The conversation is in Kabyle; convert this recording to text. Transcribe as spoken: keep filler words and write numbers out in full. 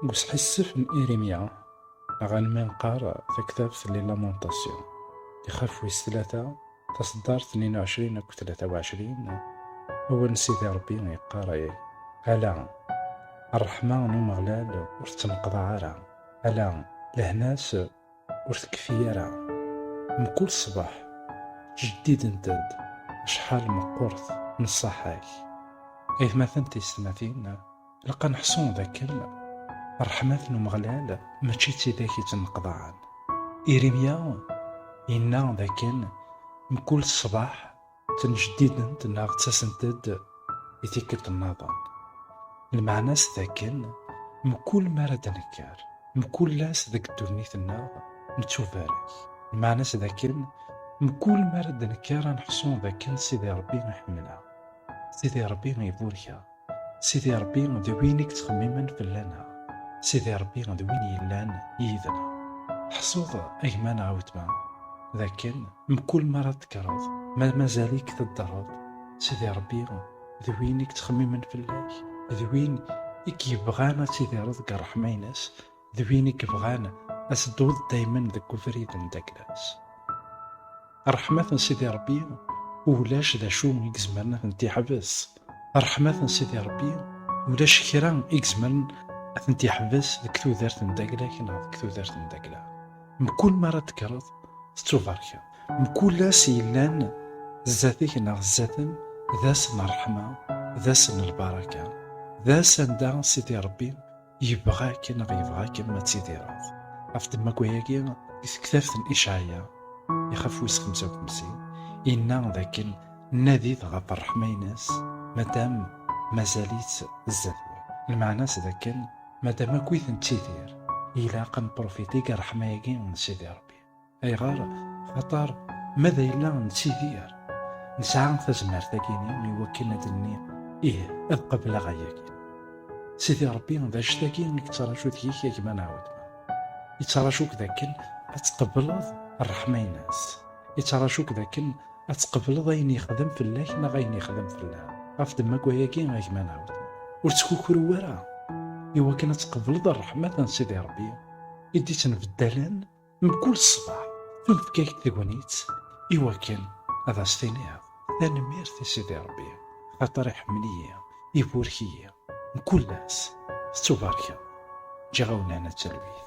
Deg usḥissef n Irimya, neɣ anmi neqqar taktabt n les Lamentations, ixef wis tlata, taṣeddart tnin u ɛecrin akked tlata u ɛecrin, awal n Sidi Ṛebbi yeqqar: "Ala, ṛṛeḥma n Umeɣlal ur tettenqeḍaɛ ara, ala, lehna-s ur tekfi ara. Mkul ṣṣbeḥ ttjeddident-d, acḥal meqqret nṣaḥa-k." Aytmaten tisetmatin, ilaq ad neḥṣu d akken ṛṛeḥmat n Umeɣlal mačči d tidak yettneqḍaɛen. Irimya yenna d akken mkul ṣṣbeḥ ttnjeddident neɣ ttasent-d i tikkelt nniḍen. Lmeɛna-s d akken mkul mi ara d-nekker, mkul ass deg ddunit-nneɣ, nettubarek. Lmeɛna-s d akken mkul mi ara d-nekker ad neḥṣu d akken Sidi Ṛebbi iḥemmel-aɣ, Sidi Ṛebbi iburek-aɣ, Sidi Ṛebbi d win i yettxemmimen fell-aneɣ, Sidi Ṛebbi d win yellan yid-neɣ. Ḥṣuḍ a gma neɣ a wetma d akken mkul mi ara tekkreḍ, ma mazal-ik teddreḍ, Sidi Ṛebbi d win i yettxemmimen fell-ak, d win i k-yebɣan ad tidireḍ deg ṛṛeḥma-ines, d win i yebɣan ad tedduḍ daymen deg ubrid n ddakla-s. Ṛṛeḥmat n Sidi Ṛebbi ulac d acu i izemren ad tent-iḥbes. Ṛṛeḥmat n Sidi Ṛebbi ulac kra i izemren ad tent-iḥbes deg tudert n ddakla-k neɣ deg tudert n ddakla. Mkul mi ara tekkreḍ, tettubarkeḍ. Mkul ass yellan zdat-k neɣ zdat-m, d ass n ṛṛeḥma, d ass n lbaraka, d ass anda Sidi Ṛebbi yebɣa-k neɣ yebɣa-kem ad tidireḍ. Ɣef ddemma n wayagi, di tektabt n Icɛaya, ixef wis xemsa u xemsin, yenna d akken nadit ɣef ṛṛeḥma-ines, madam mazal-itt zdat-wen. Lmeɛna-s d akken madam akkit nettidir, ilaq ad nprofiti deg ṛṛeḥma-agi n Sidi Ṛebbi. Ayɣer? Axaṭer ma d ayla nettidir, nesɛa tazmert-agi-nni i wakken ad d-nini: "Ih, ad qebleɣ ayagi." Sidi Ṛebbi d anect-agi i yettraǧu deg-k a gma neɣ a wetma. Yettraǧu-k d akken ad tqebleḍ ṛṛeḥma-ines. Yettraǧu-k d akken ad tqebleḍ ayen yexdem fell-ak neɣ ayen yexdem fell-am. Ɣef ddemma n wayagi a gma neɣ a wetma, ur ttkukru ara i wakken ad tqebleḍ ṛṛeḥma n Sidi Ṛebbi i d-ittnbeddalen mkul ṣṣbeḥ. Tunefk-ak-d tegnit i wakken ad as-tiniḍ: "Tanemmirt i Sidi Ṛebbi, xaṭer iḥemmel-iyi, iburek-iyi." Mkul ass tettubarkeḍ. Ǧǧiɣ-awen lehna d talwit.